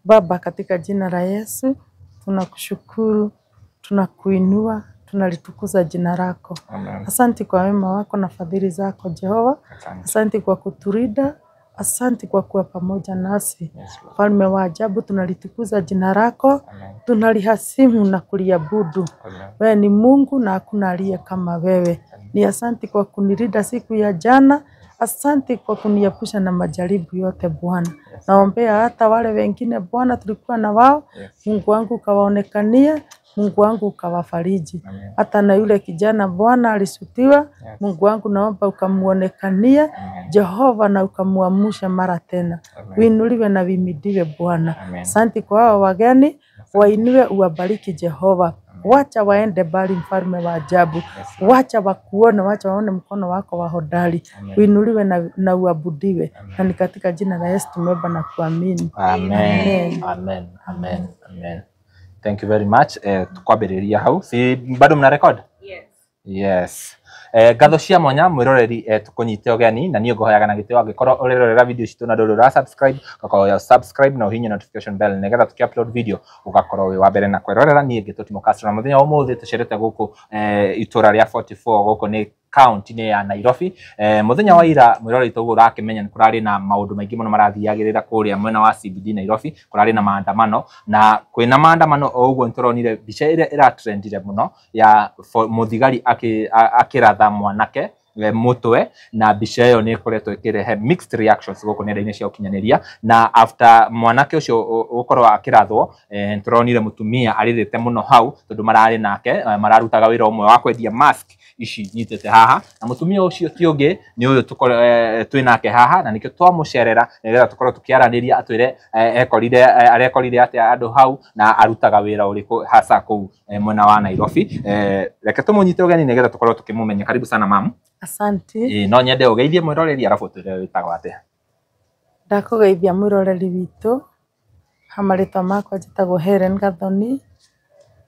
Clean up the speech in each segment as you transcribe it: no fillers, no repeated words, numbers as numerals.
Baba, katika jina la Yesu tunakushukuru, tunakuinua, tunalitukuza jina lako. Amen. Asante kwa wema wako na fadhili zako Jehova. Asante. Asante kwa kutulinda, asante kwa kuwa pamoja nasi. Yes, Lord. Mfalme wa ajabu, tunalitukuza jina lako, Amen. tunalihasimu na kuliabudu. Amen. Wewe ni Mungu na hakuna aliye kama wewe. Ni asante kwa kunilinda siku ya jana, asante kwa kuniepusha na majaribu yote Bwana. Yes. Naombea hata wale wengine Bwana tulikuwa na wao, Yes. Mungu wangu ukawaonekania, Mungu wangu ukawafariji. Amen. Hata na yule kijana Bwana alisutiwa, Yes. Mungu wangu naomba ukamuonekania Amen. Jehova na ukamuamusha mara tena. Amen. Uinuliwe na uimidiwe Bwana. Amen. Asante kwa hao wageni, wainue uwabariki Jehova. Wacha waende bali, mfalme wa ajabu. Yes, Lord. Wacha wakuone, wacha waone mkono wako wa hodari. Amen. Uinuliwe na uabudiwe. Na ni katika jina la Yesu tumeomba na kuamini. Amen. Amen. Amen. Amen. Amen. Thank you very much. Tukwambĩrĩria hau. Si bado mna record? Yes. Yes. Ngatho cia mwanya mwiroreri, tukunyite ũgeni na niĩ ngũhoyaga na gĩtĩo angĩkorwo ũrerorera video citũ na ndũrĩ ũra subscribe, ũgakorwo subscribe na ũhihinye notification bell nĩgetha tũkĩ upload video ũgakorwo wĩ wa mbere na kwĩrorera. Niĩ ngĩtwo Timo Castro na mũthenya wa ũmũthĩ tũcerete gũkũ itũra rĩa 44 gũkũ nĩ kaunti-inĩ ya Nairobi. Mũthenya wa ira, mwĩroreri, toguo ũrakĩmenya nĩ kũrarĩ na maũndũ maingĩ mũno marathiagĩrĩra kũrĩa mwena wa CBD Nairobi. Kũrarĩ na maandamano na kwĩna maandamano o ũguo nĩtũronire mbica ĩrĩa ĩratrendire mũno ya mũthigari akĩratha mwanake mũtwe, na mbica ĩyo nĩ ĩkoretwo ĩkĩrehe mixed reactions gũkũ nenda-inĩ cia ũkinyanĩria. Na after mwanake ũcio gũkorwo akĩrathwo, nĩtũronire mũtumia arĩrĩte mũno hau tondũ mararĩ nake, mararutaga wĩra ũmwe wa kwendia mask ici nyitĩte haha, na mũtumia ũcio ti ũngĩ nĩ ũyũ twĩ nake haha, na nĩkĩo twamũcerera nĩgetha tũkorwo tũkĩaranĩria atwĩre ekorire arekorire atĩa andũ hau na arutaga wĩra ũrĩkũ hasa kũu mwena wa Nairobi. Reke tũmũnyite ũgeni nĩgetha tũkorwo tũkĩmũmenya. Karibu sana, mam. Asante. No nyende ũgeithie mwĩroreri arabu ũtwĩre wĩtagwo atĩa. Ndakũgeithia mwĩroreri witũ, ha marĩtwa makwa njĩtagwo Helen Gathoni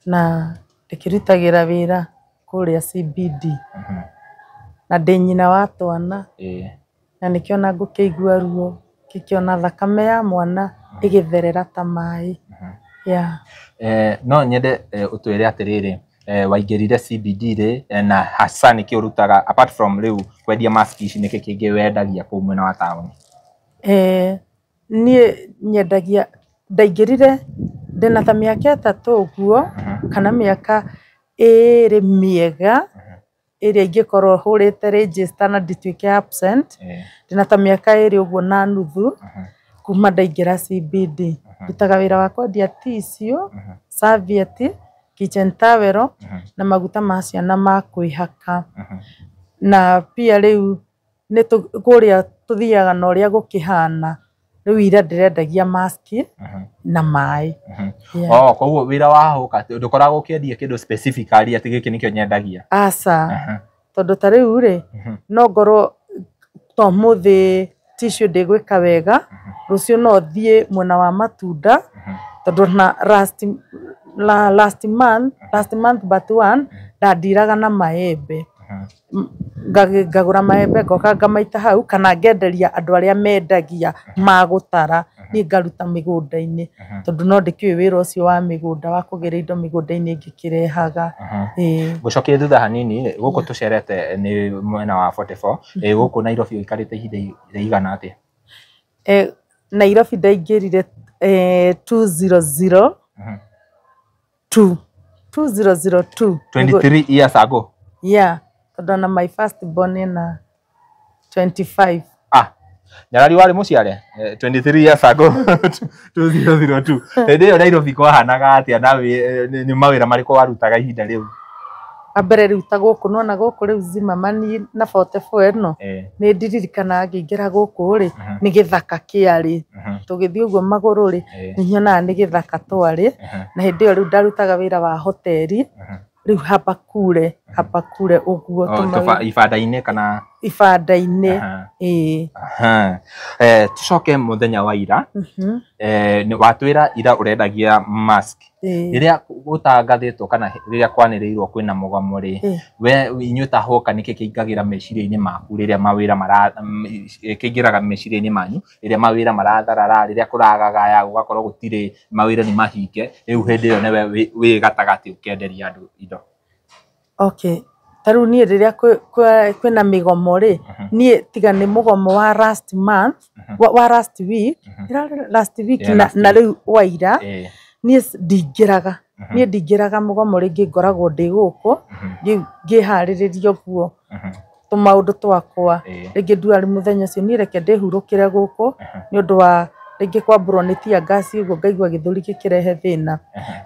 na ndĩkĩrutagĩra wĩra kũrĩa CBD na ndĩ nyina wa twana na nĩkĩo na ngũkĩigua ruo ngĩkĩona thakame ya mwana ĩgĩtherera ta maĩ. Yeah. No nyende ũtwĩre atĩrĩrĩ, waingĩrire CBD rĩ, na hasa nĩkĩ ũrutaga apart from rĩu kwendia mask ici? Nĩkĩ kĩngĩ wendagia kũu mwena wa taũni? Niĩ nyendagia, ndaingĩrire ndĩna ta mĩaka 3 ũguo kana mĩaka 2 mĩega ĩrĩa ingĩkorwo hũrĩte register na ndituĩke absent. Ndĩna ta mĩaka 2 ũguo na nuthu kuma ndaingĩra CBD. Ndutaga wĩra wa kwendia tissue, serviette, kitchen towel na maguta ma ciana ma kwĩhaka. Na pia rĩu nĩ kũrĩa tũthiaga na ũrĩa gũkĩhana. Rĩu ira ndĩrendagia mask na maĩ. Yeah. Oh, koguo wĩra wa hũka ndũkoragwo ũkĩendia kĩndũ specifically atĩ gĩkĩ nĩkĩo nyendagia? Aca, tondũ ta rĩu rĩ, no ngorwo ta ũmũthĩ tissue ndĩgwĩka wega, rũciũ no thiĩ mwena wa matunda, tondũ na last month but one ndandiraga na maembe. Ngagũra maembe ngoka ngamaita hau kana ngenderia andũ arĩa mendagia magũtara, niĩ ngaruta mĩgũnda-inĩ, tondũ no ndĩkĩũĩ wĩra ũcio wa mĩgũnda wa kũgĩra indo mĩgũnda-inĩ ngĩkĩrehaga. Ĩĩ. Ngũcokie thutha hanini rĩ, gũkũ tũcerete nĩ mwena wa 44, gũkũ Nairobi ũikarĩte ihinda rĩigana atĩa? Nairobi ndaingĩrire 2002, 2002. 23 years ago? Yeah, tondũ ona my first born ena 25. Ah, nyarari warĩ mũciare 23 years ago, 2002. Hĩndĩ ĩyo Nairobi kwahanaga atĩa na nĩ mawĩra marĩkũ warutaga ihinda rĩu? Wa mbere rĩu ta gũkũ nona gũkũ rĩu Zimmerman na 44 ĩno, nĩ ndirikanaga ngĩingĩra gũkũ rĩ, nĩ gĩthaka kĩarĩ. Tũgĩthiĩ ũguo magũrũ rĩ, nĩ nyonaga nĩ gĩthaka twarĩ. Na hĩndĩ ĩyo rĩu ndarutaga wĩra wa hoteli rĩu hapa kule ũguo. Oh, ibanda-inĩ kana? Ibanda-inĩ. Ĩĩ. Tucoke muthenya wa ira. Watwĩra ira ũrendagia mask. Rĩrĩa gũtangathĩtwo kana rĩrĩa kwanĩrĩirwo kwĩna mũgomo rĩ, we inyuĩ ta hoka nĩkĩ kĩingagĩra meciria-inĩ maku rĩrĩa mawĩra mara kĩingĩraga meciria-inĩ manyu rĩrĩa mawĩra maratharara, rĩrĩa kũragagaya gũgakorwo gũtirĩ mawĩra nĩ mahinge, rĩu hĩndĩ ĩyo nĩwe wĩ gatagatĩ ũkĩenderia andũ indo? Okay, ta rĩu niĩ rĩrĩa kwĩna mĩgomo rĩ, niĩ tiga nĩ mũgomo wa last month, wa last week, last week na rĩu wa ira, niĩ ndingĩraga, niĩ ndingĩraga mũgomo rĩngĩ, ngoragwo ndĩ gũkũ ngĩharĩrĩria ũguo tũmaũndũ twakwa. Rĩngĩ nduarĩ mũthenya ũcio, niĩ reke ndĩhurũkĩre gũkũ nĩ ũndũ wa rĩngĩ kwambũrwo nĩ tear gas ũguo ngaigua gĩthũri gĩkĩrehe thĩna.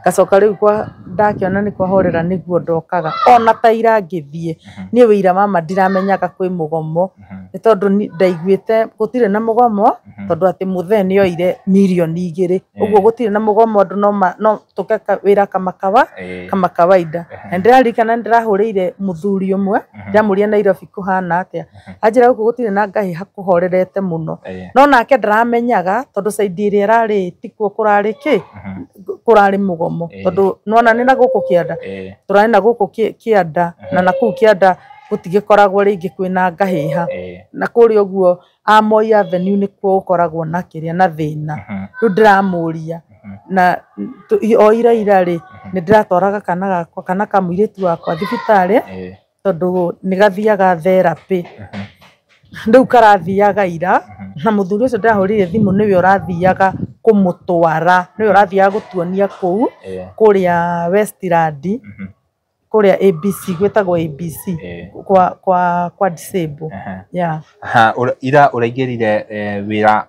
Ngacoka rĩu ndakĩona nĩ kwahorera nĩguo ndokaga. Ona ta ira ngĩthiĩ, niĩ wĩira mama ndiramenyaga kwĩ mũgomo, nĩ tondũ ndaiguĩte gũtirĩ na mũgomo, tondũ atĩ mũthee nĩ oire 2 mirioni, ũguo gũtirĩ na mũgomo, andũ no tũke wĩra kama kawaida. Na nĩndĩraririkana nĩndĩrahũrĩire mũthuri ũmwe, ndĩramũria Nairobi kũhana atĩa, anjĩra gũkũ gũtirĩ na ngahĩha, kũhorerete mũno. No nake ndaramenyaga tondũ side ĩrĩa ĩrarĩ tikuo kũrarĩ kĩ kũrarĩ mũgomo, tondũ nĩwona nĩ na gũkũ kĩanda, tũrarĩ na gũkũ kĩanda, na nakũu kĩanda gũtigĩkoragwo rĩngĩ kwĩna ngahĩha, na kũrĩa ũguo Moi Avenue nĩkuo gũkoragwo na kĩrĩa na thĩna. Rĩu ndĩramũria na o ira ira rĩ, nĩ ndĩratwaraga kana gakwa, kana ka mũirĩtu wakwa thibitarĩ, tondũ nĩ gathiaga therapy. Rĩu karathiaga ira, na mũthuri ũcio ndĩrahũrire thimũ nĩwe ũrathiaga kũmũtwara, nĩwe ũrathiaga gũtuonia kũu kũrĩa Westland, kũrĩa ABC, gwĩtagwo ABC, kwa disable. Yeah. Ira ũraingĩrire wĩra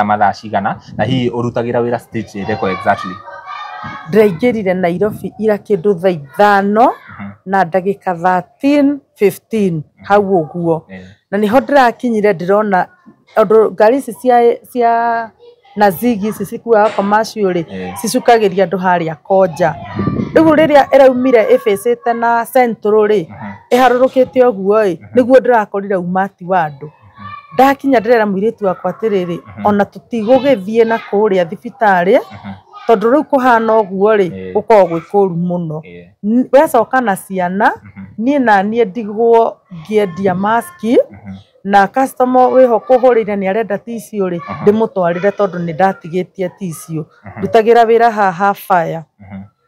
mathaa cigana, na hihi ũrutagĩra wĩra stage ĩrĩkũ exactly? Ndĩraingĩrire Nairobi ira kĩndũ thaa 5 na ndagĩka 13:15 hau ũguo, na nĩho ndĩrakinyire ndĩrona ũndũ ngari ici cia Nazigi ici cikuaga commercial rĩ, cicukagĩria andũ harĩa Konja. Rĩu rĩrĩa ĩraumire ĩbĩcĩte na Central rĩ, ĩharũrũkĩte ũguo ĩ, nĩguo ndĩrakorire umati wa andũ. Ndakinya ndĩrera mũirĩtu wakwa atĩrĩrĩ, ona tũtigũgĩthiĩ na kũrĩa thibitarĩ, tondũ rĩu kũhana ũguo rĩ, gũkoragwo gwĩ kũru mũno. Wecoka na ciana, niĩ na niĩ ndigwo ngĩendia maski, na customer wĩho kũhũrĩire nĩ arenda tissue rĩ, ndĩmũtwarĩre tondũ nĩ ndatigĩtie tissue. Ndutagĩra wĩra haha Fire,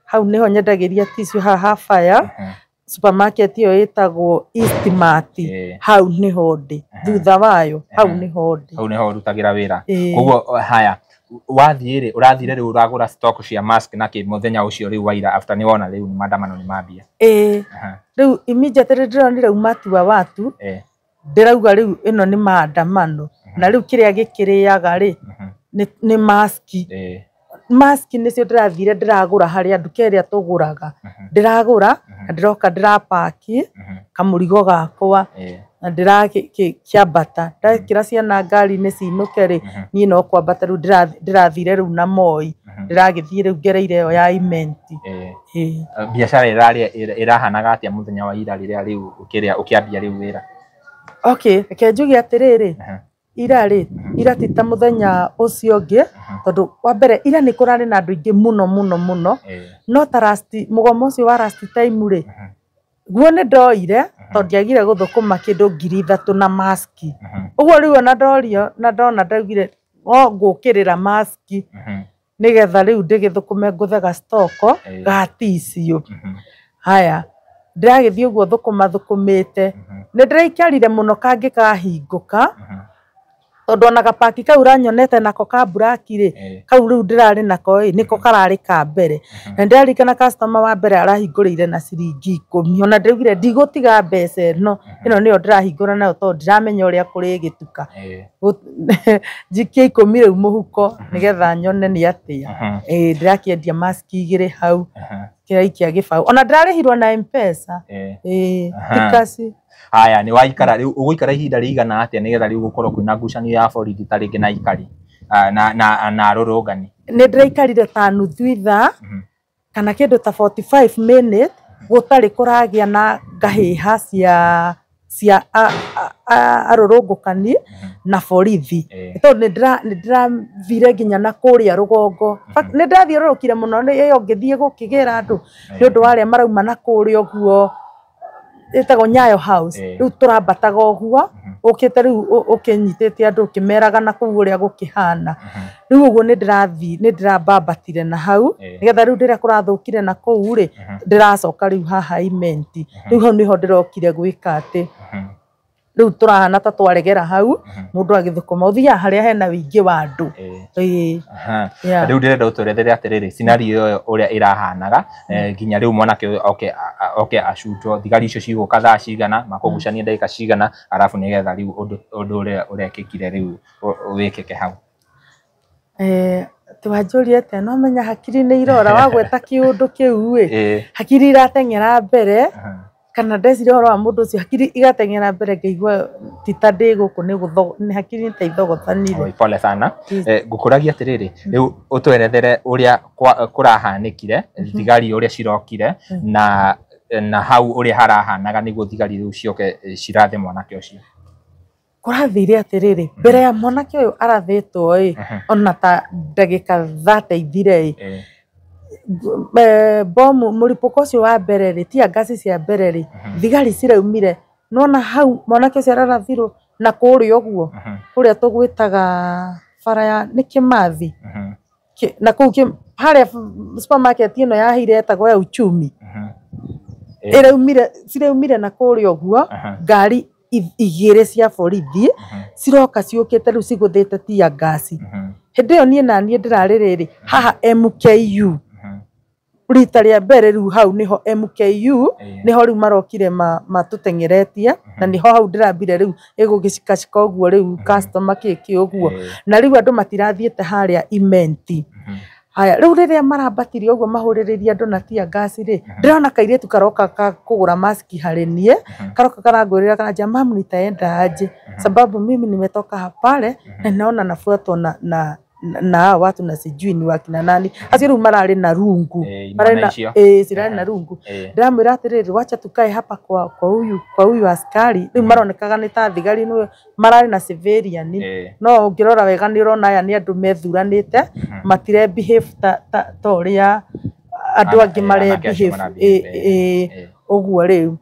hau nĩho nyendagĩria tissue, haha Fire supermarket ĩyo ĩtagwo Eastmart, hau nĩho ndĩ, thutha wayo hau nĩho ndĩ. Hau nĩho ũrutagĩra wĩra. Koguo haya, wathiĩ rĩ, ũrathire rĩu ũragũra stock cia mask na kĩ mũthenya ũcio rĩu wa ira, after nĩ wona rĩu maandamano nĩ mambia? Ĩĩ. Rĩu immediately ndĩronire umati wa watu, ndĩrauga rĩu ĩno nĩ maandamano, na rĩu kĩrĩa gĩkĩrĩaga rĩ nĩ maski. Maski nĩcio ndĩrathire ndĩragũra harĩa nduka ĩrĩa tũgũraga, ndĩragũra na ndĩroka ndĩrapaki kamũrigo gakwa na ndĩrakĩambata, ndekĩra ciana ngari-inĩ cinũke rĩ, niĩ no kwambata rĩu ndĩrathire rĩu na Moi, ndĩragĩthiĩ rĩu ngereire ĩyo ya Imenti. Ĩĩ. Biacara ĩrarĩ ĩrahanaga atĩa mũthenya wa ira rĩrĩa rĩu ũkĩrĩa ũkĩambia rĩu wĩra? Okay, reke njuge atĩrĩrĩ, ira rĩ, ira ti ta mũthenya ũcio ũngĩ, tondũ wa mbere ira nĩ kũrarĩ na andũ aingĩ mũno mũno mũno, no ta last mũgomo ũcio wa last time rĩ, guo nĩ ndoire tondũ ndiagire gũthũkũma kĩndũ 3,000 na maski. Ũguo rĩu ona ndorio na ndona ndaugire no ngũkĩrĩra maski nĩgetha rĩu ndĩgĩthũkũme ngũthe stock ga tissue. Haya, ndĩragĩthiĩ ũguo thũkũma thũkũmĩte, nĩ ndĩraikarire mũno kangĩ kahingũka, tondũ ona gapaki kau ũranyonete nako ka black rĩ, kau rĩu ndĩrarĩ nako ĩ, nĩko kararĩ ka mbere. Na nĩndĩraririkana customer wa mbere arahingũrĩire na ciringi 10, ona ndĩraugire ndigũtiga mbeca ĩno, ĩno nĩyo ndĩrahingũra nayo tondũ ndiramenya ũrĩa kũrĩgĩtuka. Njikie 10 rĩu mũhuko nĩgetha nyone nĩ atĩa. Ĩĩ, ndĩrakĩendia maski 2 hau, kĩraikia gĩbaũ, ona ndĩrarĩhirwo na M-Pesa. Ĩĩ, ti cash. Haya, nĩ waikara rĩu ũgũikara ihinda rĩigana atĩa nĩgetha rĩu gũkorwo kwĩna ngucanio ya borithi ta rĩngĩ na aikari na arũrũngani? Nĩ ndĩraikarire ta nuthu ithaa kana kĩndũ ta 45 minutes gũtarĩ kũragĩa na ngahĩha cia cia arũrũngũkani na borithi. Tondũ nĩ ndĩrathire nginya na kũrĩa rũgongo. Nĩ ndathiũrũrũkire mũno ĩyo ngĩthiĩ gũkĩgĩra andũ nĩ ũndũ wa arĩa marauma na kũrĩa ũguo ĩtagwo Nyayo House. Rĩu tũrambataga ũguo ũkĩte rĩu ũkĩnyitĩte andũ ũkĩmeraga na kũu ũrĩa gũkĩhana. Rĩu ũguo nĩ ndĩrathiĩ nĩ ndĩrambambatire na hau nĩgetha rĩu rĩrĩa kũrathũkire na kũu rĩ ndĩracoka rĩu haha Imenti. Rĩu hau nĩho ndĩrokire gwĩka atĩ rĩu tũrahana ta twaregera hau mũndũ agĩthũkũma ũthiaga harĩa hena wĩingĩ wa andũ. Rĩu ndĩrenda ũtũerethere atĩrĩrĩ scenario ĩyo ũrĩa ĩrahanaga nginya rĩu mwanake ũyũ oke acutwo thigari icio cigũka thaa cigana makũgucania ndagĩka cigana arabu nĩgetha rĩu ũndũ ũrĩa ũrekĩkire rĩu wĩkĩke hau. Tiwanjũria atĩa no menya hakiri nĩ irora wagweta kĩũndũ kĩu ĩ hakiri irateng'era mbere kana ndeciria ũhoro wa mũndũ ũcio hakiri igateng'era mbere ngaigua ti ta ndĩ gũkũ nĩ hakiri nĩ ta ithogothanire. Pole sana. Ngũkũragia atĩrĩrĩ rĩu ũtwerethere ũrĩa kũrahanĩkire thigari ũrĩa cirokire na hau ũrĩa harahanaga nĩguo thigari rĩu cioke cirathe mwanake ũcio. Kũrathire atĩrĩrĩ mbere ya mwanake ũyũ arathĩtwo ĩ ona ta ndagĩka 30 ithire ĩ bomu mũripũko ũcio wa mbere rĩ tear gas cia mbere rĩ thigari ciraumire nona hau mwanake ũcio ararathirwo na kũrĩa ũguo kũrĩa tũgwĩtaga bara ya nĩ Kĩmathi na kũu harĩa supermarket ĩno yaheire ĩtagwo ya Uchumi ĩraumire na kũrĩa ũguo ngari igĩrĩ cia borithi ciroka ciũkĩte rĩu cigũthĩte tear gas. Hĩndĩ ĩyo niĩ naniĩ ndĩrarĩ rĩrĩ haha MKU rita rĩa mbere rĩu hau nĩho MKU nĩho rĩu marokire matũteng'eretie na nĩho hau ndĩrambire rĩu ĩgũgĩcikacika ũguo rĩu customer kĩkĩ ũguo na rĩu andũ matirathiĩte harĩa Imenti. Haya rĩu rĩrĩa marambatire ũguo mahũrĩrĩria andũ na tear gas rĩ ndĩrona kairĩtu karoka ka kũgũra maski harĩ niĩ karoka karangwĩrĩra karanjia mamu nitaenda aje sababu mimi nimetoka pale na naona nafuatwa na watu na sijui ni wakina nani acio rĩu mararĩ na rungu cirarĩ na rungu. Ndĩramwĩra atĩrĩrĩ wacha tukae hapa kwa huyu askari rĩu maronekaga nĩ ta thigari nĩ mararĩ na civilian no ũngĩrora wega nĩ ũrona aya nĩ andũ methuranĩte matire behave ta ũrĩa andũ angĩ mare behave ũguo rĩu.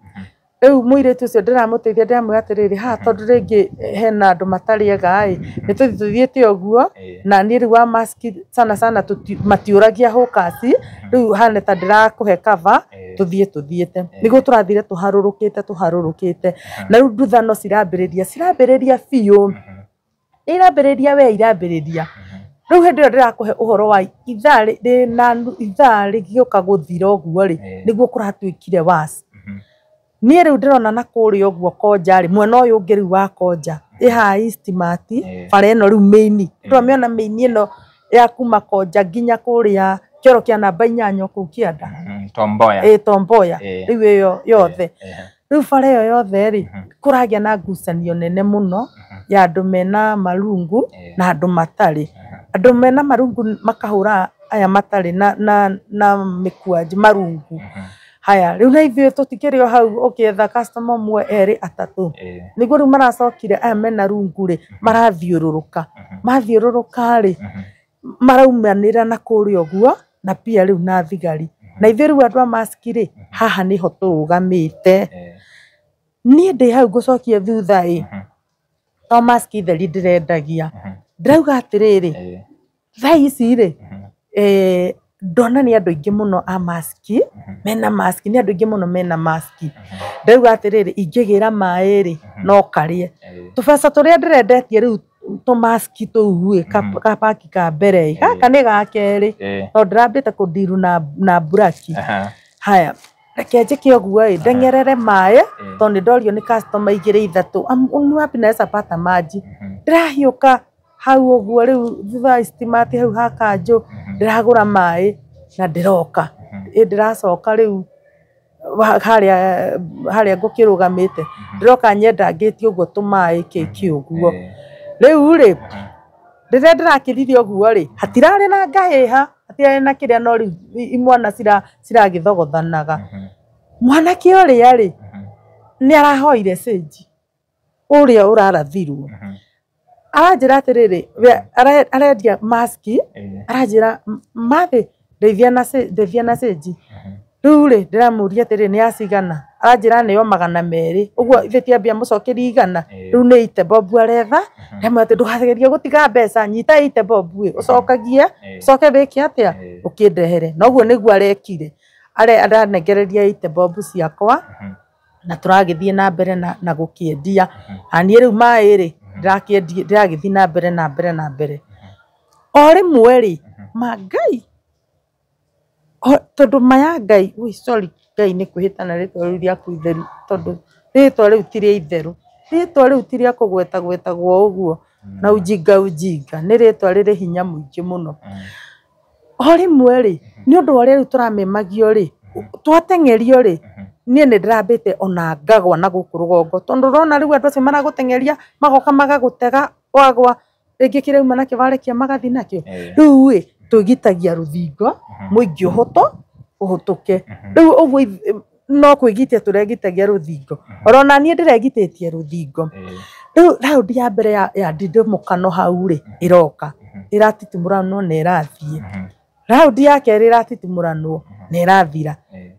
Rĩu mũirĩtu ũcio ndĩramũteithia ndĩramwĩra atĩrĩrĩ haha tondũ rĩngĩ hena andũ matarĩ ega ĩ nĩ tũthiĩ tũthiĩte ũguo na niĩ rĩu wa maski sana sana matiũragia hũkasi rĩu hana ta ndĩrakũhe cover tũthiĩ tũthiĩte nĩguo tũrathire tũharũrũkĩte na rĩu nduthano cirambĩrĩria biũ irambĩrĩria we irambĩrĩria. Rĩu hĩndĩ ĩyo ndĩrakũhe ũhoro wa ithaa rĩgĩũka gũthira ũguo rĩ nĩguo kũratuĩkire worse. Niĩ rĩu ndĩrona na kũrĩa ũguo Konja rĩ mwena ũyũ ũngĩ rĩu wa Konja ĩ haha Eastmart bara ĩno rĩu main ndĩramĩona main ĩno ya kuma Konja nginya kũrĩa kĩoro kĩa namba 8 kũu kĩanda Tomboya Tomboya rĩu ĩyo yothe rĩu bara ĩyo yothe rĩ kũragĩa na ngucanio nene mũno ya andũ mena marungu na andũ matarĩ. Andũ mena marungu makahũra aya matarĩ na mĩkwanjũ marungu. Haya rĩu na ithuĩ tũtikĩrĩ o hau ũkĩetha customer ũmwe erĩ atatũ nĩguo rĩu maracokire aya mena rungu rĩ marathiũrũrũka mathiũrũrũka rĩ maraumanĩra na kũrĩa ũguo na pia rĩu na thigari na ithuĩ rĩu andũ a maski rĩ haha nĩho tũrũgamĩte. Niĩ ndĩ hau ngũcokia thutha ĩ to maski theri ndĩrendagia ndĩrauga atĩrĩrĩ thaa ici rĩ ndona nĩ andũ aingĩ mũno a maski mena maski nĩ andũ aingĩ mũno mena maski ndauga atĩrĩrĩ ingĩgĩra maĩ rĩ no karĩe tũbeca tũrĩa ndĩrendetie rĩu tũmaski tũu ĩ kapaki ka mbere ĩ gaka nĩ ga kerĩ tondũ ndĩrambĩte kũndiru na mburaki. Haya reke njĩke ũguo ĩ ndeng'erere maĩ tondũ nĩ ndorio nĩ customer igĩrĩ ithatũ ni wapi naweza pata maji ndĩrahiũka hau ũguo rĩu thutha wa Eastmart hau ha kanjũ ndĩragũra maĩ na ndĩroka ndĩracoka rĩu harĩa ngũkĩrũgamĩte ndĩroka nyendangĩtie ũguo tũmaĩ kĩkĩ ũguo rĩu rĩ rĩrĩa ndĩrakĩrire ũguo rĩ hatirarĩ na ngahĩha hatirarĩ na kĩrĩa no rĩu imwana ciragĩthogothanaga mwanake ũrĩa rĩ Nĩ arahoire cĩnji ũrĩa ũrarathirwo. Aranjĩra atĩrĩrĩ, arendia maski, aranjĩra mathĩ ndeithia na cĩnji. Rĩu rĩ ndĩramũria atĩrĩrĩ nĩ acigana, aranjĩra nĩyo 200, ũguo ithe tiambia mũcokerie 100, rĩu nĩ 80 bob aretha. Ndamwĩra atĩ ndũkagerie gũtiga mbeca, nyita 80 bob ĩ ũcokagie, ũcoke wĩke atĩa, ũkĩndehere. Na ũguo nĩguo arekire, aranengereria 80 bob ciakwa na tũragĩthiĩ na mbere na gũkĩendia. Na niĩ rĩu maĩ rĩ ndĩragĩthiĩ na mbere na mbere na mbere. O rĩmwe rĩ ma Ngai, tondũ maya Ngai, ui sorry Ngai nĩ kwĩhĩtana rĩtwa rĩu rĩaku itheru, tondũ rĩtwa rĩu ti rĩa itherũ, rĩtwa rĩu ti rĩa kũgwetagwetagwo ũguo na ujinga ujinga, nĩ rĩtwa rĩrĩ hinya mũingĩ mũno. O rĩmwe rĩ nĩ ũndũ wa ũrĩa rĩu tũramemagio rĩ, twateng'erio rĩ, niĩ nĩ ndĩrambĩte ona ngagwa na gũkũ rũgongo, tondũ ũrona rĩu andũ acio maragũteng'eria magoka magagũtega, wagwa rĩngĩ kĩrauma nakĩo warekia magathiĩ nakĩo. Rĩu ĩ twĩgitagia rũthingo mũingĩ ũhũtũke. Rĩu ũguo no kwĩgitia tũregitagia rũthingo, orona niĩ ndĩregitĩtie rũthingo. Rĩu raundi ya mbere ya ndindimũkano hau rĩ ĩroka ĩratitimũranwo na ĩrathiĩ, raundi ya kerĩ ĩratitimũranwo na ĩrathira.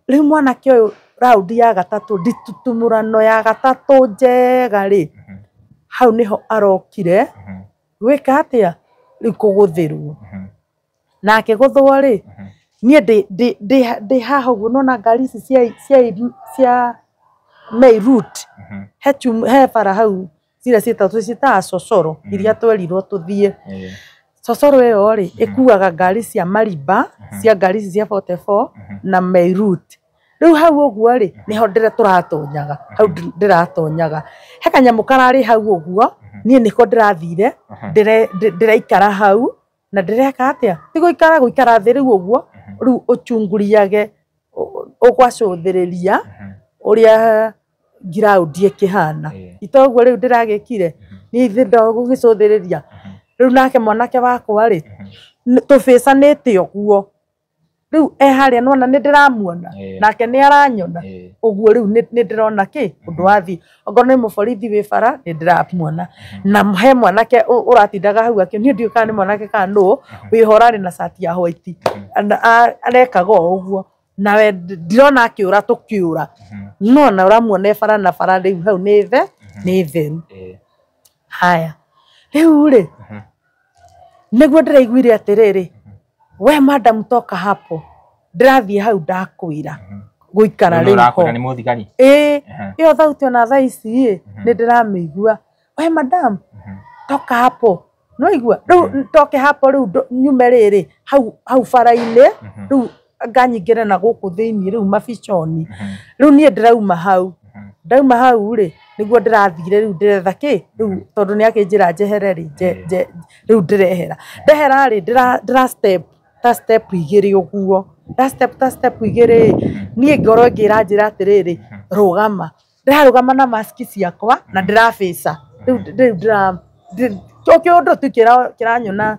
Rĩu mwanake ũyũ raundi ya gatatũ, ndititimũrano ya gatatũ njega rĩ, hau nĩho arokire gwĩka atĩa, rĩu kũgũthĩrwo. Na akĩgũthwo rĩ, niĩ ndĩ haha ũguo nona ngari ici cia main route, he bara hau ciria ciĩtagwo ciĩtaga cocoro iria twerirwo tũthiĩ. Cocoro ĩyo rĩ ĩkuaga ngari cia Mariba, cia ngari ici cia 44 na main route. Rĩu hau ũguo rĩ nĩho tũratonyaga, hau ndĩratonyaga. He kanyamũ kararĩ hau ũguo, niĩ nĩko ndĩrathire, ndĩraikara hau na ndĩreka atĩa, ti gũikara gũikara thĩ rĩu ũguo, rĩu ũchunguriage ũgacũthĩrĩria ũrĩa ngiraundi ĩkĩhana. Itoguo rĩu ndĩragĩkire, niĩ ithe ndogũgĩcũthĩrĩria. Rĩu nake mwanake wakwa rĩ, tũbĩcanĩte ũguo, rĩu e harĩa nĩwona nĩ ndĩramuona nake nĩ aranyona ũguo, rĩu nĩ ndĩrona kĩ ũndũ wathiĩ. Okorwo nĩ mũborithi wĩ bara nĩ ndĩramuona, na he mwanake ũratindaga hau akĩ, niĩ ndiũĩ kana nĩ mwanake kana nũ, wĩho ũrarĩ na cati ya white, arekaga o ũguo, nawe ndirona akĩũra tũkĩũra, no na ũramuona e bara na bara rĩu hau nĩ theru. Haya rĩu rĩ nĩguo ndĩraiguire atĩrĩrĩ, we madam toka hapo, ndĩrathiĩ hau ndakwĩra gũikara rĩu ho. Nĩ mũthigari? Ĩĩ, ĩyo thauti ona thaa ici ĩ nĩ ndĩramĩigua, we madam toka hapo, nĩwaigua rĩu toke hapo, rĩu nyume rĩrĩ hau hau bara-inĩ, rĩu nganyingĩre na gũkũ thĩiniĩ rĩu mabiconi. Rĩu niĩ ndĩrauma hau, ndauma hau rĩ nĩguo ndĩrathire rĩu ndĩretha kĩ rĩu, tondũ nĩ akĩnjĩra njehere rĩ, rĩu ndĩrehera, ndehera rĩ ndĩra step ta step igĩrĩ ũguo, nda step ta step igĩrĩ, niĩ ngoro ĩngĩ ĩranjĩra atĩrĩrĩ rũgama, ndĩrarũgama na maski ciakwa na ndĩrabica rĩu ndĩra kĩũndũ tu kĩranyona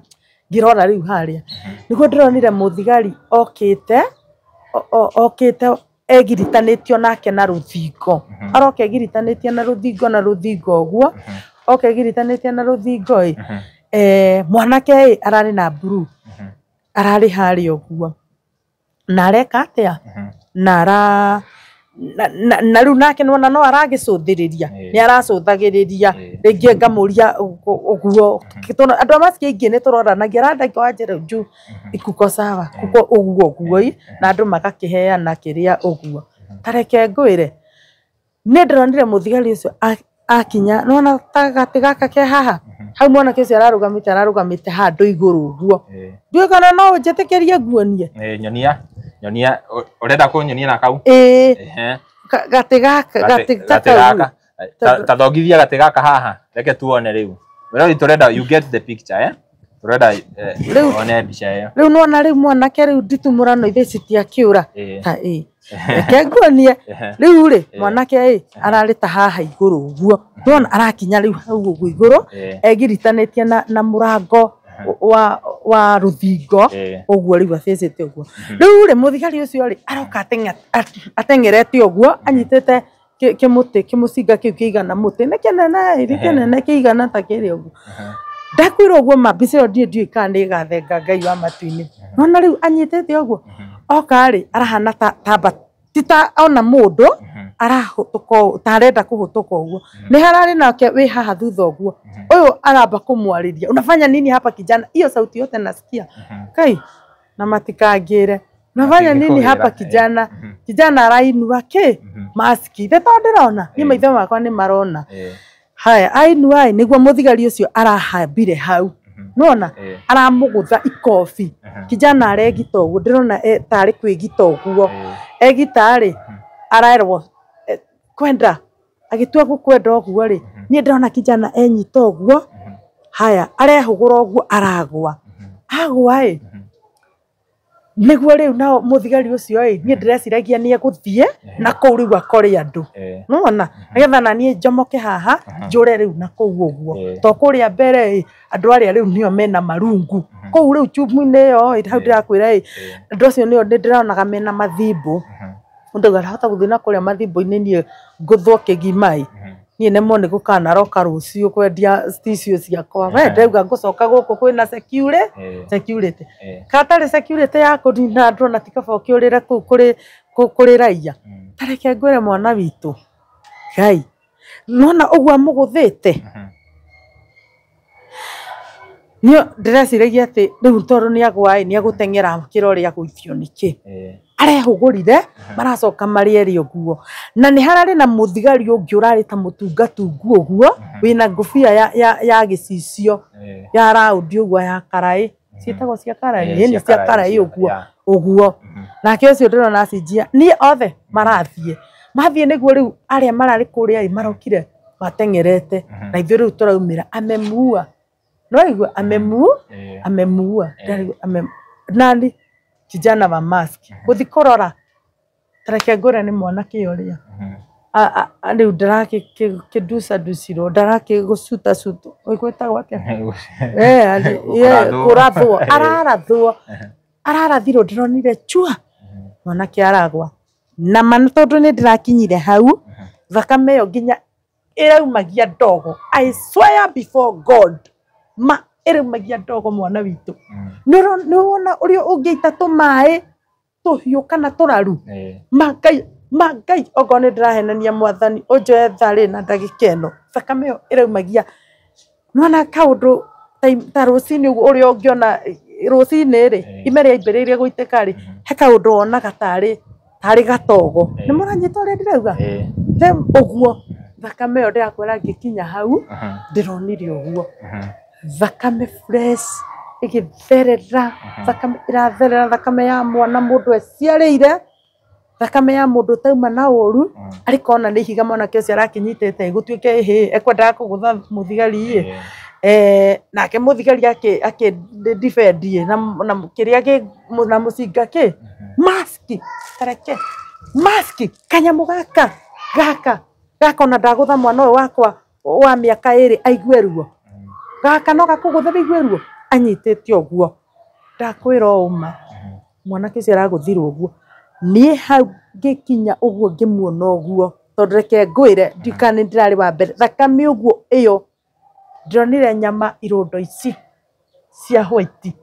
ngĩrora rĩu harĩa, nĩguo ndĩronire mũthigari okĩte okĩte egiritanĩtio nake na rũthingo, aroka egiritanĩtie na rũthingo na rũthingo ũguo, oka egiritanĩtie na rũthingo ĩ, mwanake ĩ ararĩ na blue, ararĩ harĩa ũguo na areka atĩa, na ara na rĩu nake nĩwona no aragĩcũthĩrĩria, nĩ aracũthagĩrĩria rĩngĩ ngamũria ũguo, andũ a maski aingĩ nĩ tũroranagia, aranda wanjĩra juu ikuko sawa kuko ũguo ũguo ĩ, na andũ magakĩheana kĩrĩa ũguo. Ta reke ngwĩre, niĩ ndĩronire mũthigari ũcio akinya, nĩwona ta gatĩ gaka ke haha, hau mwanake ũcio ararũgamĩte ararũgamĩte handũ igũrũ ũguo, ndiũĩ kana no ũnjĩtĩkĩrie nguonie. Nyonia nyonia, ũrenda kũnyonia na kau? Ĩĩ, gatĩ gaka, gatĩ gaka, ta thongithia gatĩ gaka haha, reke tuone rĩu. Rĩu tũrenda you get the picture, eh? Tũrenda one mbica ĩyo. Rĩu nĩwona rĩu mwanake rĩu nditumũrano ithe citiakĩũra ta ĩ, reke nguonie. Rĩu rĩ mwanake ĩ ararĩ ta haha igũrũ ũguo, nĩwona arakinya rĩu hau ũguo igũrũ, egiritanĩtie na mũrango wa rũthingo ũguo, rĩu abĩcĩte ũguo. Rĩu rĩ mũthigari ũcio rĩ aroka ateng'erete ũguo anyitĩte kĩmũtĩ kĩmũcinga kĩu kĩigana mũtĩ nĩ kĩnene ĩ kĩnene kĩigana ta kĩrĩa ũguo. Ndakwĩra ũguo ma mbica ĩyo ndiĩ ndiũĩ kana nĩ ĩgathenga Ngai wa matu-inĩ. Nona rĩu anyitĩte ũguo oka rĩ arahana ta tamba ti ta ona mũndũ arahũtũka ũũ ta arenda kũhũtũka ũguo. Nĩ hararĩ nake wĩ haha thutha ũguo ũyũ aramba kũmwarĩria unafanya nini hapa kijana, hiyo sauti yote nasikia kai na matikangĩre unafanya nini hapa kijana, kijana arainua kĩ maski the tondũ ndĩrona niĩ maitho makwa nĩ marona. Haya ainua ĩ nĩguo mũthigari ũcio arahambire hau nona aramũgũtha ikobi kijana aregita ũguo ndĩrona tarĩ kwĩgita ũguo egita rĩ arerwo kwenda agĩtua gũkwenda ũguo rĩ niĩ ndĩrona kijana enyita ũguo haya arehũgũra ũguo aragwa agwa ĩ nĩguo rĩu nao mũthigari ũcio ĩ niĩ ndĩreciragia nĩ egũthiĩ na kũu rĩu akore andũ nona nĩgetha na niĩ njomoke haha njũre rĩu na kũu ũguo to kũrĩa mbere ĩ andũ arĩa rĩu nĩo mena marungu kũu rĩu chumu-inĩ ĩyo ĩ hau ndĩrakwĩra ĩ andũ acio nĩo ndĩronaga mena mathimbo mũndũ arahota gũthiĩ na kũrĩa mathimbo-inĩ niĩ ngũthwo kĩgima ĩ niĩ nemwo nĩ gũkanaroka rũciũ kwendia tissue ciakwa we ndauga ngũcoka gũkũ kwĩna security katarĩ security ya kũnina andũ ona ti kaba ũkĩũrĩre kũu kũrĩ raia. Tareke ngwĩre mwana witũ Ngai nona ũguo amũgũthĩte niĩ ndĩreciragia atĩ rĩu tondũ nĩ agwa ĩ nĩ egũteng'era kĩro rĩa gũithio nĩkĩ arehũgũrire maracoka marĩ erĩ ũguo na nĩ hararĩ na mũthigari ũngĩ ũrarĩ ta mũtungatungu ũguo wĩna ngũbia ya gĩcicio ya raundi ũguo ya karaĩ ciĩtagwo cia karaĩ nĩ cia karaĩ ũguo ũguo nake ũcio ndĩrona acinjia niĩ othe marathiĩ mathiĩ nĩguo rĩu arĩa mararĩ kũrĩa ĩ marokire mateng'erete na ithuĩ rĩu tũraumĩra amemuua no igua amemuua nani kijana wa mask gũthi kũrora tareke ngwĩre nĩ mwanake ũrĩa rĩu ndarakĩnducanducirwo ndarakĩgũcutacutwo gwĩtagwo atĩa kũrathwo ararathwo ararathirwo ndĩronire chua mwanake aragwa na ma tondũ nĩ ndĩrakinyire hau thakame ĩyo nginya ĩraumagia ndogo. I swear before God ma ĩraumagia ndogo mwana witũ. Nĩ wona ũrĩa ũngĩita tũmaĩ tũhiũ kana tũraru ma Ngai okorwo nĩ ndĩrahenania mwathani ũnjoe tharĩ na ndagĩka ĩno thakame ĩyo ĩraumagia nĩwona kaũndũ ta rũcinĩ ũguo ũrĩa ũngĩona rũcinĩ rĩ ime rĩambĩrĩirie gũitĩka rĩ he kaũndũ wonaga tarĩ gatogo nĩ mũranyita ũrĩa ndĩrauga ũguo thakame ĩyo ndĩrakwĩra ngĩkinya hau ndĩronire ũguo thakame fresh ĩgĩtherera thakame ĩratherera thakame ya mwana mũndũ eciarĩire thakame ya mũndũ ũtauma na ũru arĩ kona nĩ ihiga mwanake ũcio arakĩnyitĩte gũtuĩke ĩhĩ ekwendaga kũgũtha mũthigari ĩ nake mũthigari akĩ defend ĩ na kĩrĩa kĩ na mũcinga kĩ maski tareke maski kanyamũ gaka gaka gaka ona ndagũtha mwana ũyũ wakwa wa mĩaka ĩrĩ aigue ruo gaka no gakũgũthe wĩigue ruo anyitĩte ũguo ndakwĩra ũma mwanake ũcio aragũthirwo ũguo niĩ hau ngĩkinya ũguo ngĩmuona ũguo tondũ reke ngwĩre ndikana nĩ ndĩrarĩ wa mbere thakame ũguo ĩyo ndĩronire nyama irondo ici cia white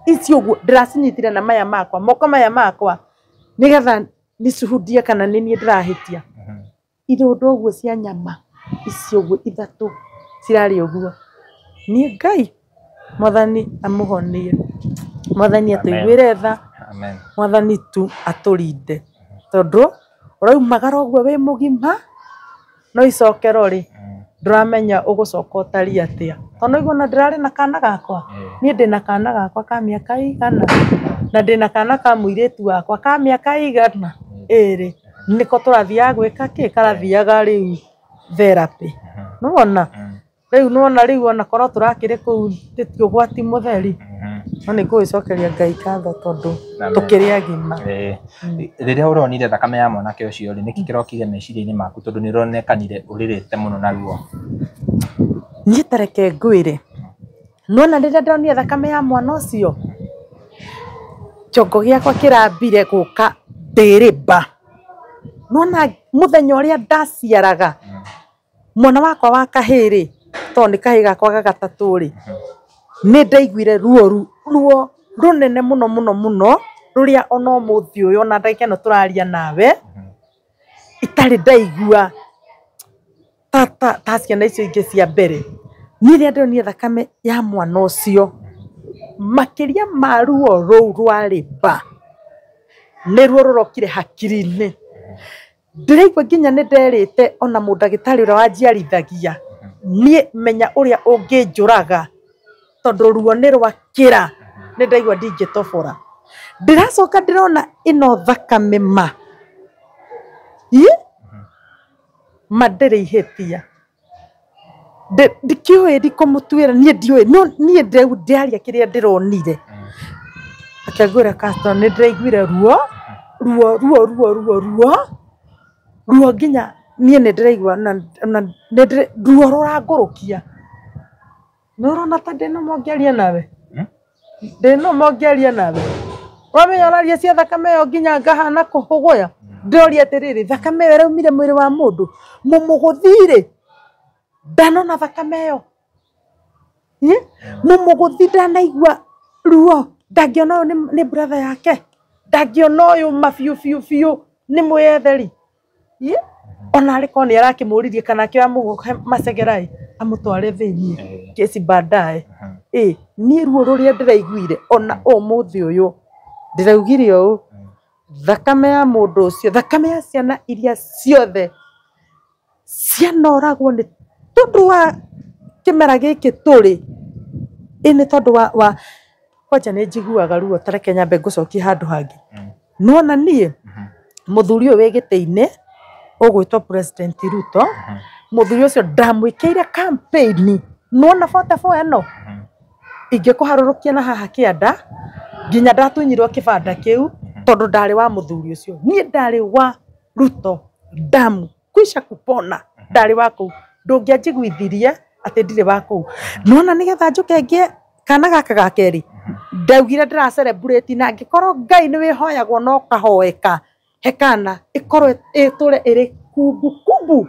ici ũguo ndĩracinyitire na maya makwa moko maya makwa nĩgetha nĩcuhundie kana nĩ niĩ ndĩrahĩtia irondo ũguo cia nyama ici ũguo ithatũ cirarĩ ũguo niĩ Ngai mwathani amũhonie mwathani atũiguĩre tha mwathani tu atũrinde tondũ ũraumagara ũguo wĩ mũgima no icokero rĩ ndũramenya ũgũcoka ũtariĩ atĩa tondũ nĩguo ona ndĩrarĩ na kana gakwa niĩ ndĩna kana gakwa ka mĩaka ĩigana na ndĩna kana ka mũirĩtu wakwa ka mĩaka ĩigana ĩrĩ nĩko tũrathiaga gwĩka kĩ karathiaga rĩu therapy nĩwona rĩu nĩwona rĩu ona korwo tũrakĩrĩ kũu ti ũgwati mũtheri no nĩ ngũgĩcokeria Ngai ngatho tondũ tũkĩrĩ agima. Rĩrĩa ũronire thakame ya mwanake ũcio rĩ nĩkĩ kĩrokire meciria-inĩ maku tondũ nĩ ũronekanire ũrĩrĩte mũno na ruo? Niĩ ta reke ngwĩre nĩwona rĩrĩa ndonire thakame ya mwana ũcio kĩongo gĩakwa kĩrambire gũka ndĩrĩmba Nona muthenya uria ndaciaraga mwana wakwa wa kahĩĩ to nĩ kahĩĩ gakwa ga gatatũ rĩ, nĩ ndaiguire ruo ruo runene muno muno muno ruria ona ũmũthĩ ũyũ ona ndagĩka ĩno tũraria nawe itarĩ ndaigua ta ciana icio ingĩ cia mbere. Niĩ rĩrĩa ndonire thakame ya mwana ũcio makĩria ma ruo rũu rwa rĩba nĩ ruo rũrokire hakiri-inĩ. Ndĩraigua nginya nĩ nderĩte ona mũndagĩtarĩ ũrĩa wanjiarithagia niĩ menya ũrĩa ũngĩnjũraga tondũ ruo nĩ rwakĩra, nĩ ndaigua ndingĩtobora. Ndĩracoka ndĩrona ĩno thakame ma ĩ ma ndĩrĩ ihĩtia, ndikĩũĩ ndikũmũtuĩra niĩ ndiũĩ, no niĩ ndĩraria kĩrĩa ndĩronire. Reke ngwĩre Caston, nĩ ndĩraiguire ruo ruo ruo ruo ruo ruo ruo nginya niĩ nĩ ndĩraigua na ruo rũrangũrũkia. Nĩ ũrona ta ndĩ nũma ũngĩaria nawe? Ndĩ nũma ũngĩaria nawe? Wamenya ũraria cia thakame ĩyo nginya ngahana kũhũgũya. Ndĩroria atĩrĩrĩ, thakame ĩyo ĩraumire mwĩrĩ wa mũndũ mũmũgũthi rĩ, ndanona thakame ĩyo. Mũmũgũthi ndanaigua ruo, ndangĩona ũyũ nĩ brother yake, ndangĩona ũyũ ma biũ biũ biũ nĩ mwĩyetheri. Ona arĩ korwo nĩ arakĩmũririe kana akĩoya mũgũke macegerai amũtware thĩiniĩ kesi baadaye. Niĩ ruo rũrĩa ndĩraiguire ona ũmũthĩ ũyũ ndĩraugire ũũ, thakame ya mũndũ ũcio, thakame ya ciana iria ciothe cianoragwo nĩ tondũ wa kĩmera gĩkĩ tũrĩ, ĩ nĩ tondũ wa kwanja nĩ njiguaga ruo, ta reke nyambe ngũcokie handũ hangĩ. Nĩwona niĩ mũthuri ũyũ wĩ gĩtĩ-inĩ ũgwĩtwo President Ruto, mũthuri ũcio ndamwĩkĩire campaign. Nĩwona 44 ĩno ingĩkũharũrũkia na haha kĩanda nginya ndatunyirwo kĩbanda kĩu tondũ ndarĩ wa mũthuri ũcio. Niĩ ndarĩ wa Ruto damu kwisha kupona, ndarĩ wa kũu. Ndũngĩanjiguithirie atĩ ndirĩ wa kũu. Nĩwona nĩgetha njũke ngĩe kana gaka ga kerĩ, ndaugire ndĩra celebrate na angĩkorwo Ngai nĩ wĩhoyagwo na ũkahoeka he kana ĩkorwo ĩtũre ĩrĩ kumbukumbu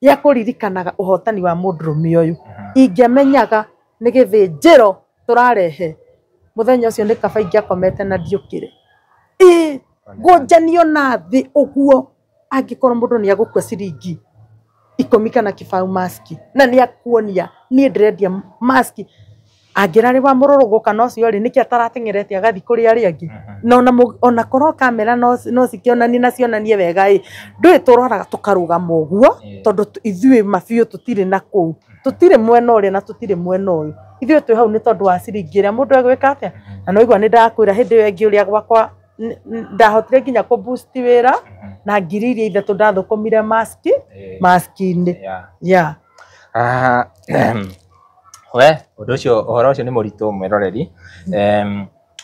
ya kũririkanaga ũhotani wa mũndũrũme ũyũ. Ingĩamenyaga nĩ gĩthĩnjĩro tũrarehe mũthenya ũcio nĩ kaba ingĩakomete na ndiũkĩre. Ĩ ngũnjanio na thĩ ũguo angĩkorwo mũndũ nĩ agũkua ciringi 10 kana kĩbaũ maski na nĩ akuonia niĩ ndĩrendia maski, angĩrarĩ wa mũrũrũgũ kana ũcio rĩ, nĩkĩ atarateng'erete agathiĩ kũrĩ arĩa angĩ? Na ona korwo kamera no cikĩonanie na cionanie wega ĩ, ndũĩ tũroraga tũkarũgama ũguo tondũ ithuĩ mabiũ tũtirĩ na kũu, tũtirĩ mwena ũrĩa na tũtirĩ mwena ũyũ, ithuĩ twĩ hau nĩ tondũ wa ciringi ĩrĩa mũndũ egwĩka atĩa. Na nĩwaigua nĩ ndakwĩra hĩndĩ ĩyo ĩngĩ ũrĩa gwakwa ndahotire nginya kũ boost wĩra na 3,000 ndathũkũmire maski maski-inĩ. Yeah. We ũndũ ũcio, ũhoro ũcio nĩ mũritũ mwĩroreri.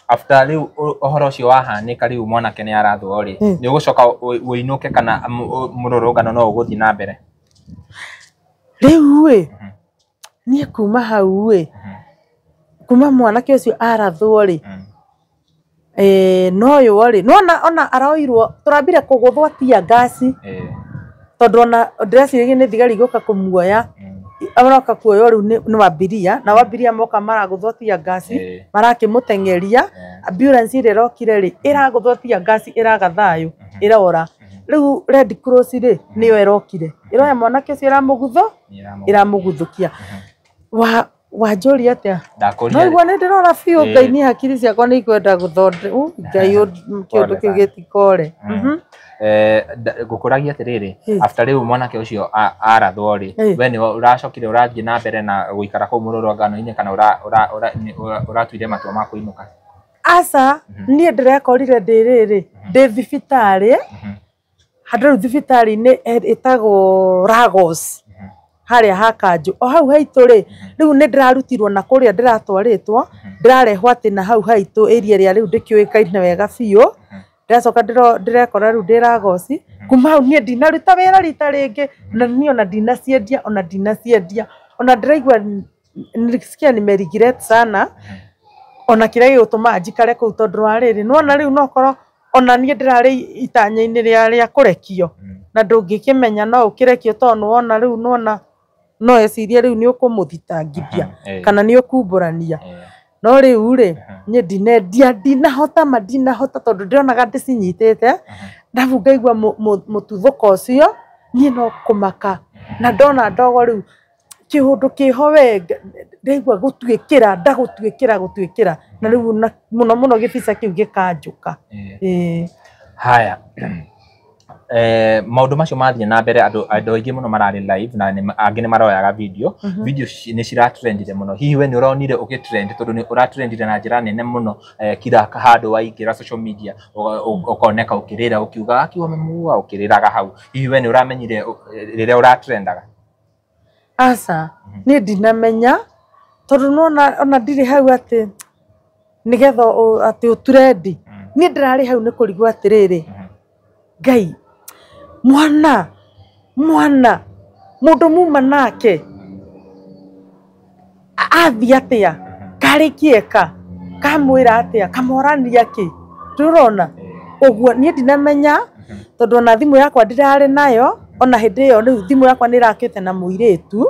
After rĩu ũhoro ũcio wahanĩka rĩu mwanake nĩ arathwo rĩ, nĩ ũgũcoka ũinũke kana mũrũrũngano no ũgũthiĩ na mbere? Rĩu ĩ niĩ kuma hau ĩ, kuma mwanake ũcio arathwo rĩ, no ũyũ rĩ, nĩwona ona aroirwo tũrambire kũgũthwo tear gas tondũ ona ndĩreciragia nĩ thigari igũka kũmuoya, aroka kuoywo rĩu nĩ wambiria, na wambiria moka maragũthwo tear gas, marakĩmũteng'eria. Ambulance ĩrĩa ĩrokire rĩ, ĩragũthwo tear gas ĩraga thayũ, ĩrora. Rĩu Red Cross rĩ, nĩyo ĩrokire ĩroya mwanake ũcio ĩramũguthũkia. Wanjũria atĩa? Noigua nĩ ndĩrora biũ Ngai, niĩ hakiri ciakwa nĩ ikwenda gũthonde Ngai kĩũndũ kĩu gĩtikore. Ngũkũragia atĩrĩrĩ, after rĩu mwanake ũcio arathwo rĩ, we nĩ ũracokire ũrathiĩ na mbere na gũikara kũu mũrũrũngano-inĩ kana ũratuire matua ma kũinũka? Aca, niĩ ndĩrekorire ndĩ rĩrĩ, ndĩ thibitarĩ, handũ rĩu thibitarĩ-inĩ ĩtagwo Lagos, harĩa ha Kanjũ, o hau haitũ rĩ, rĩu nĩ ndĩrarutirwo na kũrĩa ndĩratwarĩtwo, ndĩrarehwo atĩ na hau haitũ area ĩrĩa rĩu ndĩkĩũĩkaine wega biũ. Ndĩracoka ndĩrekora rĩu ndĩ Lagos. Kuma hau niĩ ndinaruta wĩra rita rĩngĩ, na niĩ ona ndinaciendia, ona ndinaciendia, ona ndĩraigua nilisikia nime regret sana ona kĩrĩa gĩgũtũmaga njikare kũu tondũ wa rĩrĩ, nĩwona rĩu no korwo Ona niĩ ndĩrarĩ itanya-inĩ rĩa kũrekio. Na ndũngĩkĩmenya no ũkĩrekio tondũ nĩwona rĩu nĩwona no ecirie rĩu nĩ ũkũmũthitangithia kana nĩ ũkumbũrania. No rĩu rĩ niĩ ndinendia ndinahota ma ndinahota tondũ ndĩronaga ndĩcinyitĩte ndabu ngaigua mũtuthũko ũcio niĩ no kũmaka na ndona ndogo rĩu kĩũndũ kĩho we ndaigua gũtuĩkĩra ndagũtuĩkĩra gũtuĩkĩra na rĩu mũno mũno gĩbica kĩu gĩkanjũka. Haya maũndũ macio mathiĩ na mbere andũ aingĩ mũno mararĩ live na angĩ nĩ maroyaga video. Video nĩ ciratrendire mũno. Hihi we nĩ ũronire ũgĩtrend tondũ nĩ ũratrendire na njĩra nene mũno kila handũ waingĩra social media ũkoneka ũkĩrĩra ũkiuga aki wamemuua ũkĩrĩraga hau. Hihi we nĩ ũramenyire rĩrĩa ũratrendaga? Aca niĩ ndinamenya tondũ nĩwona ona ndirĩ hau atĩ nĩgetha atĩ ũtrendi. Niĩ ndĩrarĩ hau nĩ kũrigwo atĩrĩrĩ Ngai mwana mwana mũndũ muma nake athiĩ atĩa karĩ kĩeka kamwĩra atĩa kamorania kĩ ndũrona ũguo niĩ ndinamenya tondũ ona thimũ yakwa ndirarĩ nayo ona hĩndĩ ĩyo rĩu thimũ yakwa nĩ ĩrakĩte na mũirĩtu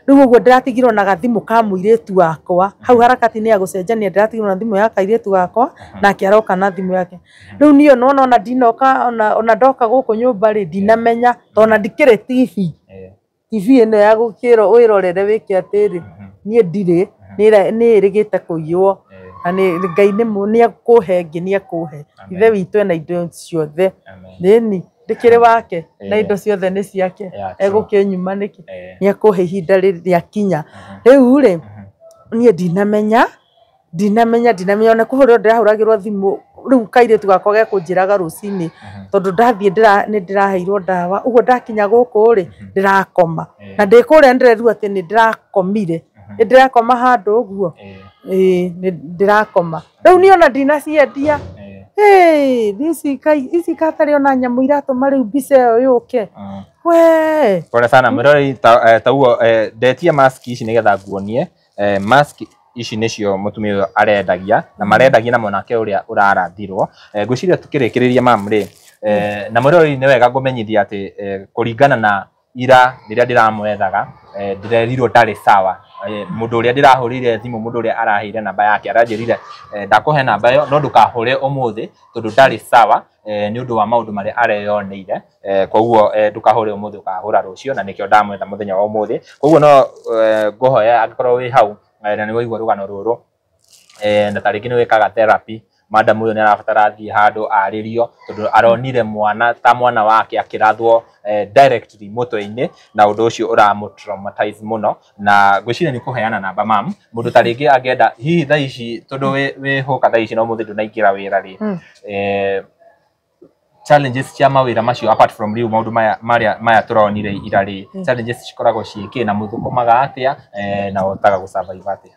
rĩu ũguo ndĩratigirwo na gathimũ ka mũirĩtu wakwa hau harakati-inĩ ya gũcenjania ndĩratigirwo na thimũ ya kairĩtu gakwa nake aroka na thimũ yake rĩu niĩ nĩwona ona ndinoka ona ndoka gũkũ nyũmba rĩ ndinamenya tondũ ona ndikĩrĩ TV TV ĩno ya gũkĩrwo wĩrorere wĩke atĩrĩ niĩ ndirĩ nĩ ĩrĩgĩte kũiywo na Ngai nĩ ekũhe ĩngĩ nĩ ekũhe ithe witũ ena indo ciothe nĩni ndĩkĩrĩ wake na indo ciothe nĩ ciake egũkĩnyuma nĩkĩ nĩ ekũhe ihinda rĩakinya rĩu rĩ niĩ ndinamenya ndinamenya ona kũhũrĩrwo ndĩrahũragĩrwo thimũ rĩu kairĩtu gakwa gekũnjĩraga rũcinĩ tondũ ndathiĩ nĩ ndĩraheirwo ndawa ũguo ndakinya gũkũ rĩ ndĩrakoma na ndĩ kũrĩa ndĩrerwo atĩ nĩ ndĩrakomire nĩ ndĩrakoma handũ ũguo nĩ ndĩrakoma rĩu niĩ ona ndinaciendia ici katarĩ ona nyamũ iratũma rĩu mbica ĩyo yũke we pole sana mwĩroreri tauo ndetia mask ici nĩgetha nguonie mask ici nĩcio mũtumia ũyũ arendagia na marendagia na mwanake ũrĩa ũrarathirwo. Ngwĩciria tukĩrĩkĩrĩria mam rĩ na mwĩroreri nĩ wega ngũmenyithia atĩ kũringana na ira rĩrĩa ndĩramwethaga ndĩrerirwo ndarĩ sawa. Mũndũ ũrĩa ndĩrahũrĩire thimũ mũndũ ũrĩa araheire namba yake aranjĩrire ndakũhe namba ĩyo no ndũkahũre ũmũthĩ tondũ ndarĩ sawa nĩ ũndũ wa maũndũ marĩa areyoneire koguo ndũkahũre ũmũthĩ ũkahũra rũciũ na nĩkĩo ndamwetha mũthenya wa ũmũthĩ. Koguo no ngũhoya angĩkorwo wĩ hau na nĩ waigua rũgano rũrũ na ta rĩngĩ nĩ wĩkaga therapy madam ũyũ nĩ arabatara athiĩ handũ arĩrio tondũ aronire mwana ta mwana wake akĩrathwo directly mũtwe-inĩ na ũndũ ũcio ũramũ traumatize mũno na ngwĩciria nĩ kũheana namba mam mũndũ ta rĩngĩ angĩenda hihi thaa ici tondũ wĩ hũka thaa ici na ũmũthĩ ndũnaingĩra wĩra rĩ challenges cia mawĩra macio apart from rĩu maũndũ maya marĩa maya tũronire ira rĩ challenges cikoragwo ciĩkĩ na mũthũkũmaga atĩa na ũhotaga gũ survive atĩa?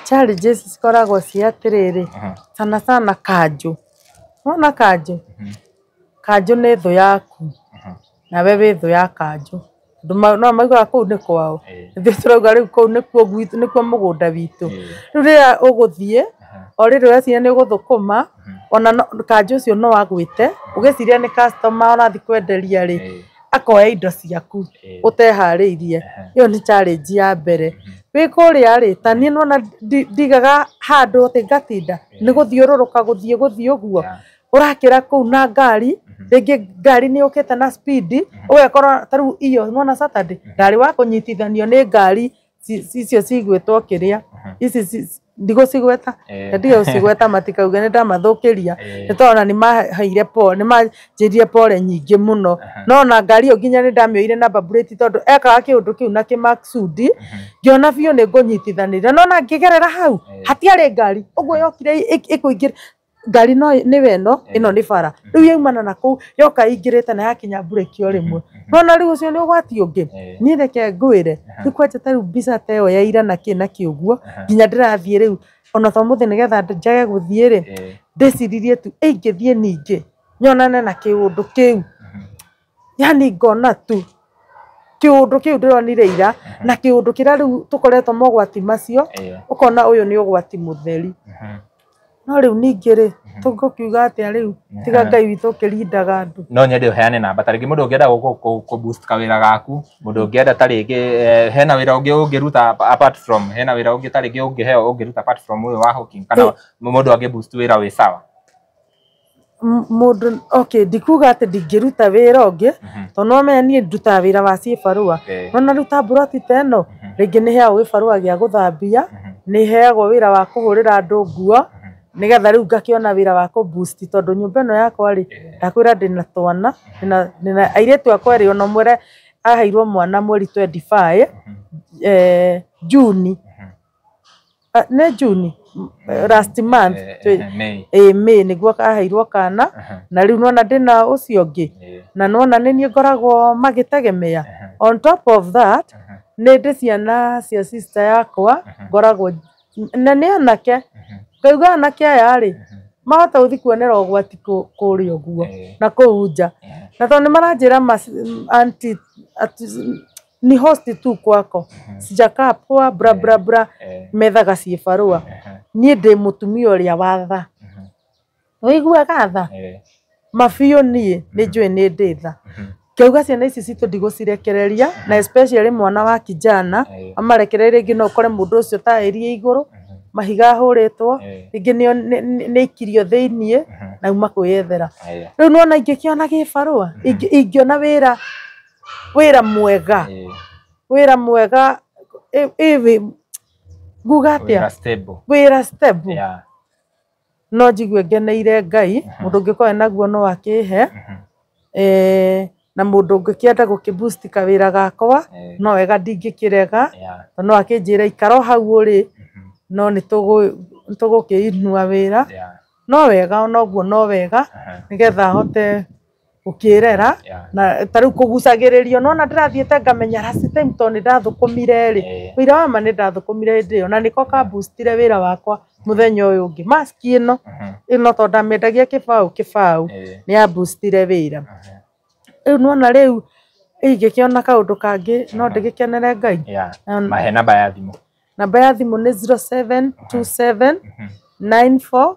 Challenges cikoragwo ci atĩrĩrĩ sana sana kanjũ wona kanjũ kanjũ nĩ thũ yaku nawe wĩ thũ ya kanjũ andũ no maugaga kũu nĩ kwao ithuĩ tũrauga rĩu kũu nĩkuo gwitũ nĩkuo mũgũnda witũ rĩu rĩrĩa ũgũthiĩ o rĩrĩ ũreciria nĩ ũgũthũkũma ona kanjũ ũcio no agwĩte ũgĩciria nĩ customer ũrathiĩ kwenderia rĩ akoya indo ciaku ũteharĩirie ĩyo nĩ challenge ya mbere wĩ kũrĩa rĩ ta niĩ nĩwona ndigaga handũ atĩ ngatinda nĩ gũthiũrũrũka gũthiĩ gũthiĩ ũguo ũrakĩra kũu na ngari rĩngĩ ngari nĩ yũkĩte na speed ũgekora ta rĩu iyo nĩwona Saturday ndarĩ wa kũnyitithanio nĩ ngari icio cigwĩtwo kĩrĩa ici ndigũcigweta ndige gũcigweta matikauge nĩ ndamathũkĩria nĩ tondũ ona nĩ maheire pole nĩ manjĩrire pole nyingĩ mũno no ona ngari ĩyo nginya nĩ ndamĩoire namba plate tondũ ekaga kĩũndũ kĩu na kĩmaksudi ngĩona biũ nĩ ngũnyitithanĩria no ona ngĩgerera hau hatiarĩ ngari ũguo yokire ĩkũingĩra ngari no nĩwe ĩno ĩno nĩ bara rĩu yaumana na kũu yoka ĩingĩrĩte na yakinya mburĩki o rĩmwe nona rĩu ũcio nĩ ũgwati ũngĩ niĩ reke ngwĩre rĩu kwanja ta rĩu mbica ta ĩyo ya ira na kĩ na kĩ ũguo nginya ndĩrathiĩ rĩu ona to mũthĩ nĩgetha njage gũthiĩ rĩ ndĩciririe tu ingĩthiĩ ningĩ nyonane na kĩũndũ kĩu yani ngona tu kĩũndũ kĩu ndĩronire ira na kĩũndũ kĩrĩa rĩu tũkoretwo mogwati macio ũkona ũyũ nĩ ũgwati mũtheri no rĩu ningĩ rĩ Tũngũkiuga atĩa rĩu tiga Ngai witũ ũkĩrindaga andũ. No nyende ũheane namba ta rĩngĩ mũndũ ũngĩenda kũ boost kawĩra gaku, mũndũ ũngĩenda ta rĩngĩ hena wĩra ũngĩ ũngĩruta apart from, hena wĩra ũngĩ ta rĩngĩ ũngĩheo ũngĩruta apart from ũyũ wa hawking, kana mũndũ angĩ boost wĩra wĩ sawa? Mũndũ, okay, ndikuga atĩ ndingĩruta wĩra ũngĩ, tondũ no menya niĩ ndutaga wĩra wa ciĩbarũa. No naruta mburoti ta ĩno, rĩngĩ nĩ heagwo gĩbarũa gĩa gũthambia, nĩ heagwo wĩra wa kũhũrĩra andũ nguo, nĩgetha rĩu ngakĩona wĩra wa kũ boost, tondũ nyũmba ĩno yakwa rĩ, ndakwĩra ndĩna twana, ndĩna airĩtu akwa erĩ, ona ũmwe aheirwo mwana mweri 25 Juni, nĩ Juni last month. May. Ĩ, May nĩguo aheirwo kana. Na rĩu nona ndĩna ũcio ũngĩ, na nona nĩ niĩ ngoragwo magĩtegemea. On top of that, nĩ ndĩ ciana cia sister yakwa ngoragwo na nĩ anake. Ngauga anake aya rĩ, mahota gũthiĩ kuonera ũgwati kũrĩa ũguo na kũu nja, na tondũ nĩ maranjĩra, "Aunty, ni host tu kwako, sijakaa poa, bra bra bra." Methaga ciĩbarũa. Niĩ ndĩ mũtumia ũrĩa wa tha, wĩiguaga tha mabiũ. Niĩ nĩ njũĩ nĩ ndĩ tha. Ngauga ciana ici citũ ndigũcirekereria, na especially mwana wa kijana. Amarekererie, rĩngĩ no ũkore mũndũ ũcio taĩrie igũrũ mahiga ahũrĩtwo, rĩngĩ nĩ aikirio thĩiniĩ na uma kwĩyethera. Rĩu nĩwona ingĩkĩona gĩbarũa, ingĩona wĩra mwega, wĩra mwega, nguga atĩa? Wĩra stable. Wĩra stable. No njigue ngeneire Ngai. Mũndũ ũngĩkorwo naguo no akĩhe, na mũndũ ũngĩkĩenda gũkĩ boost kawĩra gakwa, no wega, ndingĩkĩrega, no akĩnjĩra ikara o hau ũrĩ, no nĩ tũgũkĩinua wĩra. No wega, ona ũguo no wega, nĩgetha hote gũkĩrera. Na ta rĩu kũgucagĩrĩrio, nona ndĩrathiĩte ngamenya last time, tondũ nĩ ndathũkũmire rĩ, wĩra wa ma nĩ ndathũkũmire hĩndĩ ĩyo, na nĩko kamboostire wĩra wakwa mũthenya ũyũ ũngĩ. Mask ĩno ĩno, tondũ ndamĩendagia kĩbaũ kĩbaũ, nĩ yamboostire wĩra. Rĩu nĩwona rĩu ingĩkĩona kaũndũ kangĩ, no ndĩgĩkenere Ngai. Mahe namba ya thimũ. Namba ya thimũ nĩ 0727 94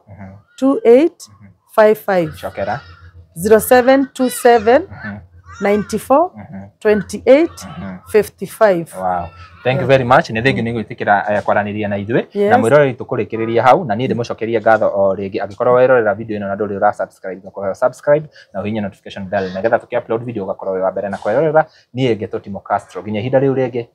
28 55. Cokera. 0727 94 28 55. Wow. Thank you very much. Nĩ thengiũ nĩ gwĩtĩkĩra kwaranĩria na ithuĩ. Na mwĩroreri tũkũrĩkĩrĩria hau, na niĩ ndĩmũcokerie ngatho o rĩngĩ. Angĩkorwo werorera video ĩno na ndũrĩ ũra subscribe, na subscribe na ũhihinye notification bell nĩgetha tũkĩ upload video ũgakorwo wĩ wa mbere na kwĩrorera. Niĩ ngetwo Timo Castro. Nginya ihinda rĩu rĩngĩ.